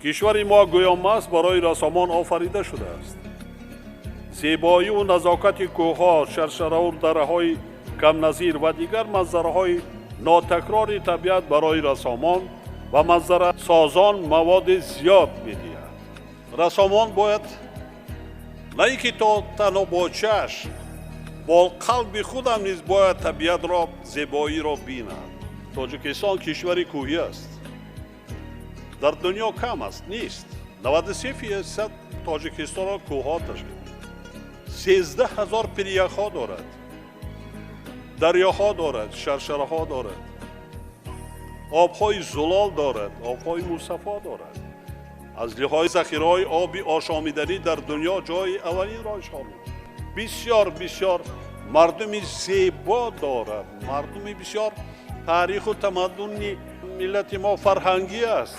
Кишвари мо гӯё маҳз барои рассомон офарида шудааст. Зебоиву назокати кӯҳҳо, шаршараву дараҳои камназир ва дигар манзараҳои нотакрори табиат барои рассомон ва манзарасозон маводи зиёд медиҳад. Рассомон бояд на ин ки то танҳо бо чашм, бо қалби худам низ бояд табиатро, зебоиро бинад. Тоҷикистон кишвари кӯҳӣ аст, дар дунё кам аст, нест. 93% Тоҷикистонро кӯҳҳо ташкил, 13 000 пиряхҳо дорад, дарёҳо дорад, шаршараҳо дорад, обҳои зулол дорад, обҳои мусаффо дорад. Аз лиҳози захираҳои оби ошомиданӣ дар дунё ҷои аввалинро ишғол мекунад. Бисёр бисёр мардуми зебо дорад, мардуми бисёр, таъриху тамаддуни миллати мо фарҳангӣ аст.